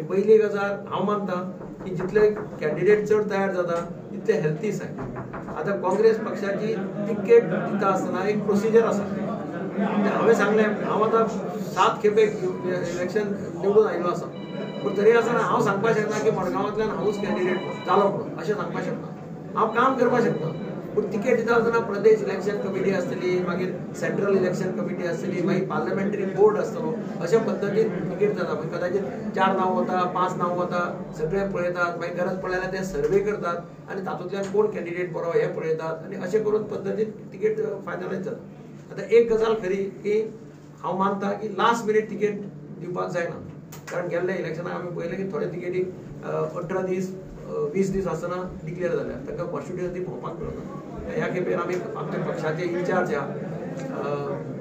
पयली गजाल हांव मानता की जितले कॅन्डिडेट चड तयार जाता तितले हेल्थी सायन. आतां काँग्रेस पक्षाची तिकेट दिता आसतना एक प्रोसिजर आसा. हांवें सांगलें, हांव आतां 7 खेपे इलेक्शन निवडून आयिल्लो आसा, पूण तरी आसतना हांव सांगपाक शकना की मडगांवांतल्यान हांवूच कॅन्डिडेट जालो म्हणून, अशें सांगपाक शकना. हांव काम करपाक शकता, पूण तिकेट दिता आसतना प्रदेश इलेक्शन कमिटी आसतली, मागीर सेंट्रल इलेक्शन कमिटी आसतली, मागीर पार्लमेंटरी बोर्ड आसतलो, अशा पद्दतीन तिकेट जाता. मागीर कदाचित 4 नांव वता, 5 नांव वता, सगळे पळयतात, मागीर गरज पडल्यार ते सर्वे करतात आनी तातूंतल्यान कोण कॅन्डिडेट बरो हें पळयतात आनी अशें करून पद्दतीन तिकेट फायनलायज जाता. आतां एक गजाल खरी की हांव मानता की लास्ट मिनीट तिकेट दिवपाक जायना, कारण गेल्ल्या इलेक्शनाक आमी पळयलें की थोडे तिकेटी 18 दीस 20 दीस आसतना डिक्लेअर जाल्या, तांकां कॉन्स्टिट्युएन्सी भोंवपाक मेळना. ह्या खेपेर आमी आमच्या पक्षाचे इन्चार्ज आहा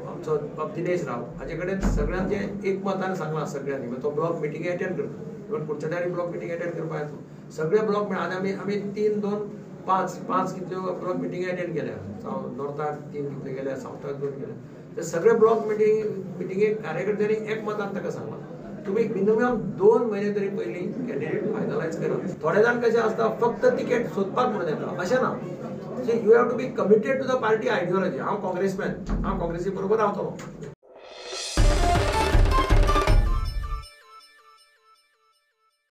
आमचो बाब दिनेश राव, हाचे कडेन सगळ्यांचें एकमतान सांगलां सगळ्यांनी, तो ब्लॉक मिटींग एटेंड करता, इवन कुडचड्यारी ब्लॉक मिटींग एटेंड करपाक येतलो. सगळे ब्लॉक आनी आमी आमी 3, 2, 5 5 कितल्यो ब्लॉक मिटींग एटेंड केल्या, नॉर्थाक 3 कितल्यो केल्या, सावथाक 2 केल्या. ते सगळे ब्लॉक मिटिंगेक कार्यकर्त्यांनी एकमतान ताका सांगलां तुमी मिनिमम 2 म्हयने तरी पयलीं कॅन्डिडेट फायनलायज करा. थोडे जाण कशें आसता फक्त तिकेट सोदपाक म्हणून येता, अशें ना. You have to be committed to the party ideology. हांव काँग्रेसमॅन, हांव काँग्रेसी बरोबर रावतलो.